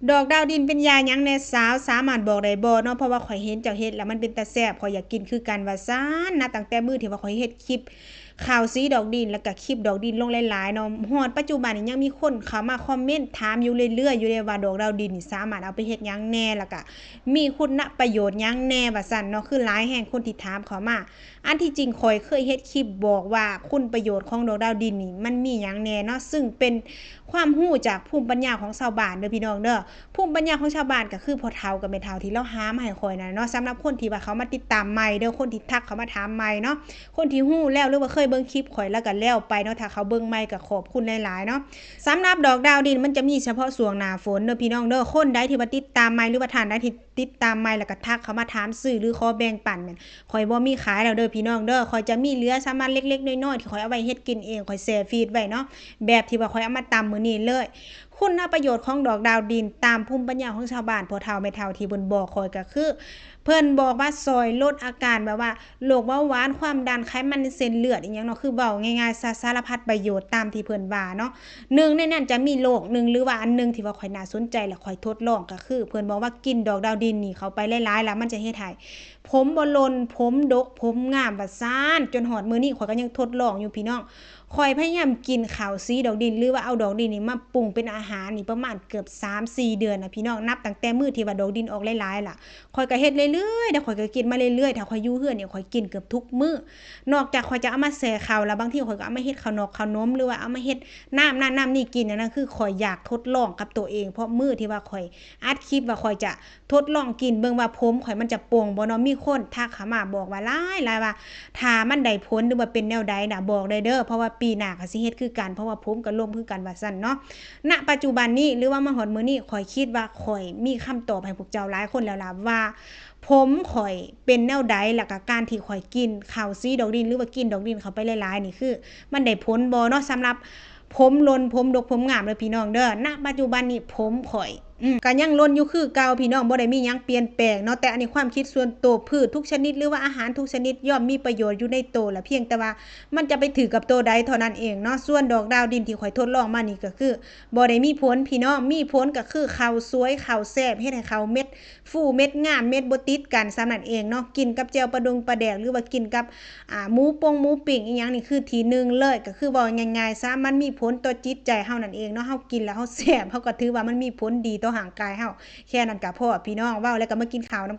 ດອກດາວດິນເປັນຢາຫຍັງແດ່ສາວ ສາມາດບອກໄດ້ບໍ່ເນາະ? ເພາະວ່າຂ້ອຍເຫັນເຈົ້າເຮັດແລ້ວມັນເປັນຕາແຊບ ຂ້ອຍຢາກກິນຄືກັນວ່າຊັ້ນນະ. ຕັ້ງແຕ່ມື້ທີ່ວ່າຂ້ອຍເຮັດຄລິບ ຂ່າວສີດອກດິນ ແລ້ວກະຄລິບດອກດິນລົງຫຼາຍໆເນາະ ຮອດປັດຈຸບັນນີ້ຍັງມີຄົນເຂົ້າມາຄອມເມັນຖາມຢູ່ເລື້ອຍໆຢູ່ເດ້ວ່າ ດອກດາວດິນນີ້ສາມາດເອົາໄປເຮັດຫຍັງແດ່ ແລ້ວກະມີຄຸນນະປະໂຫຍດຫຍັງແດ່ວ່າຊັ້ນເນາະ. ຄືຫຼາຍແຮງຄົນທີ່ຖາມເຂົ້າມາ. ອັນທີ່ຈິງຂ້ອຍເຄີຍເຮັດຄລິບບອກວ່າຄຸນປະໂຫຍດຂອງດອກດາວດິນນີ້ມັນມີຫຍັງແດ່ເນາະ ຊຶ່ງເປັນຄວາມຮູ້ຈາກພູມປັນຍາຂອງຊາວບ້ານເດີພີ່ນ້ອງເດີ. ພູມປັນຍາຂອງຊາວບ້ານກໍຄືພໍ່ເຖົ້າກັບແມ່ເຖົ້າທີ່ລາວຫາມາໃຫ້ຂ້ອຍນັ້ນເນາະ. ສຳລັບຄົນທີ່ວ່າເຂົ້າມາຕິດຕາມໃໝ່ເດີ ຄົນທີ່ທັກເຂົ້າມາຖາມໃໝ່ເນາະ ຄົນທີ່ຮູ້ແລ້ວ ຫຼືວ່າເຄີຍເບິ່ງຄລິບຂ້ອຍແລ້ວກໍແລ້ວໄປເນາະ ຖ້າເຂົາເບິ່ງໃໝ່ກໍຂອບຄຸນຫຼາຍໆເນາະ. ສຳລັບດອກດາວດິນມັນຈະມີສະເພາະຊ່ວງໜ້າຝົນເດີພີ່ນ້ອງເດີ. ຄົນໃດທີ່ວ່າຕິດຕາມໃໝ່ ຫຼືວ່າທ່ານໃດທີ່ຕິດຕາມໃໝ່ ແລ້ວກໍທັກເຂົ້າມາຖາມຊື້ ຫຼືຂໍແບ່ງປັນນັ້ນ ຂ້ອຍບໍ່ມີຂາຍແລ້ວເດີພີ່ນ້ອງເດີ. ຂ້ອຍຈະມີເຫຼືອສຳລັບເລັກໆນ້ອຍໆ ທີ່ຂ້ອຍເອົາໄວ້ເຮັດກິນເອງ ຂ້ອຍແຊ່ຟຣີດໄວ້ເນາະ ແບບທີ່ວ່າຂ້ອຍເອົາມາຕຳມື້ນີ້ເລີຍ. ຄຸນນະປະໂຫຍດຂອງດອກດາວດິນ ຕາມພູມປັນຍາຂອງຊາວບ້ານ ພໍ່ເຖົ້າແມ່ເຖົ້າທີ່ເພິ່ນບອກຂ້ອຍກໍຄື ເພິ່ນບອກວ່າຊ່ອຍລົດອາການແບບວ່າໂລກເບົາຫວານ ຄວາມດັນ ໄຂມັນໃນເສັ້ນເລືອດ ອີ່ຫຍັງເນາະ ຄືເວົ້າງ່າຍໆຊະ ສາລະພັດປະໂຫຍດຕາມທີ່ເພິ່ນວ່າເນາະ. ໜຶ່ງໃນນັ້ນຈະມີໂລກໜຶ່ງ ຫຼືວ່າອັນໜຶ່ງທີ່ວ່າຂ້ອຍໜ້າສົນໃຈ ແລະ ຂ້ອຍທົດລອງກໍຄື ເພິ່ນບອກວ່າກິນດອກດາວດິນນີ້ເຂົ້າໄປຫຼາຍໆ ແລ້ວມັນຈະເຮັດໃຫ້ ຜົມບໍ່ຫຼົ່ນ ຜົມດົກ ຜົມງາມວ່າຊັ້ນ. ຈົນຮອດມື້ນີ້ຂ້ອຍກໍຍັງທົດລອງຢູ່ພີ່ນ້ອງ. ຂ້ອຍພະຍາຍາມກິນເຂົ້າສີດອກດິນ ຫຼືວ່າເອົາດອກດິນນີ້ມາປຸງເປັນອາຫານນີ້ປະມານເກືອບສາມສີ່ເດືອນນະພີ່ນ້ອງ ນັບຕັ້ງແຕ່ມື້ທີ່ວ່າດອກດິນອອກຫຼາຍໆລະ. ຂ້ອຍກໍເຮັດເລື້ອຍໆເດ້ ຂ້ອຍກໍກິນມາເລື້ອຍໆ ຖ້າຂ້ອຍຢູ່ເຮືອນນີ້ ຂ້ອຍກິນເກືອບທຸກມື້. ນອກຈາກຂ້ອຍຈະເອົາມາແຊ່ເຂົ້າແລ້ວ ບາງທີຂ້ອຍກໍເອົາມາເຮັດເຂົ້າໜອກເຂົ້າໜົມ ຫຼືວ່າເອົາມາເຮັດນ້ຳນັ້ນນ້ຳນີ້ກິນ. ອັນນັ້ນຄືຂ້ອຍຢາກທົດລອງກັບຕົວເອງ ເພາະມື້ທີ່ວ່າຂ້ອຍອັດຄລິບວ່າຂ້ອຍຈະ ທົດລອງກິນເບິ່ງວ່າຜົມຂ້ອຍມັນຈະໂປ່ງບໍ່ເນາະ. ມີຄົນທັກເຂົ້າມາບອກວ່າຫຼາຍໆວ່າ ຖ້າມັນໄດ້ຜົນ ຫຼືວ່າເປັນແນວໃດນະ ບອກໄດ້ເດີ ເພາະວ່າປີໜ້າກໍຊິເຮັດຄືກັນ ເພາະວ່າຜົມກໍລົງຄືກັນວ່າຊັ້ນເນາະ. ນະປັດຈຸບັນນີ້ ຫຼືວ່າມາຮອດມື້ນີ້ ຂ້ອຍຄິດວ່າຂ້ອຍມີຄຳຕອບໃຫ້ພວກເຈົ້າຫຼາຍຄົນແລ້ວລະວ່າ ຜົມຂ້ອຍເປັນແນວໃດ ແລ້ວກະການທີ່ຂ້ອຍກິນເຂົ້າສີດອກດິນ ຫຼືວ່າກິນດອກດິນເຂົ້າໄປຫຼາຍໆນີ້ ຄືມັນໄດ້ຜົນບໍ່ເນາະ ສຳລັບ ຜົມຫຼົ່ນ ຜົມດົກ ຜົມງາມເດີພີ່ນ້ອງເດີ. ນະປັດຈຸບັນນີ້ຜົມຂ້ອຍ ອືມ ກໍຍັງຫຼົ່ນຢູ່ຄືເກົ່າພີ່ນ້ອງ ບໍ່ໄດ້ມີຫຍັງປ່ຽນແປງເນາະ. ແຕ່ອັນນີ້ຄວາມຄິດສ່ວນໂຕ ພືດທຸກຊະນິດ ຫຼືວ່າອາຫານທຸກຊະນິດ ຍ່ອມມີປະໂຫຍດຢູ່ໃນໂຕລະ ພຽງແຕ່ວ່າມັນຈະໄປຖືກກັບໂຕໃດເທົ່ານັ້ນເອງເນາະ. ສ່ວນດອກດາວດິນທີ່ຂ້ອຍທົດລອງມານີ້ກໍຄືບໍ່ໄດ້ມີຜົນພີ່ນ້ອງ ມີຜົນກໍຄືເຂົ້າສວຍ ເຂົ້າແຊບ ເຮັດໃຫ້ເຂົ້າເມັດ ຟູເມັດງາມ ເມັດບໍ່ຕິດກັນ ສ່ຳນັ້ນເອງເນາະ. ກິນກັບແຈ່ວປາດົງປາແດກ ຫຼືວ່າກິນກັບ ອ່າ ໝູປົງໝູປີ້ງອີ່ຫຍັງນີ້ ຄືທີໜຶ່ງເລີຍ ກໍຄືເວົ້າງ່າຍໆຊະ ມັນມີຜົນຕໍ່ຈິດໃຈເຮົານັ້ນເອງເນາະ. ເຮົາກິນແລ້ວເຮົາແຊບ ເຮົາກໍຖືວ່າມັນມີຜົນດີຕໍ່ຮ່າງກາຍເຮົາ ແຄ່ນັ້ນກໍພໍ. ພີ່ນ້ອງ ເວົ້າແລ້ວກໍມາກິນເຂົ້ານຳ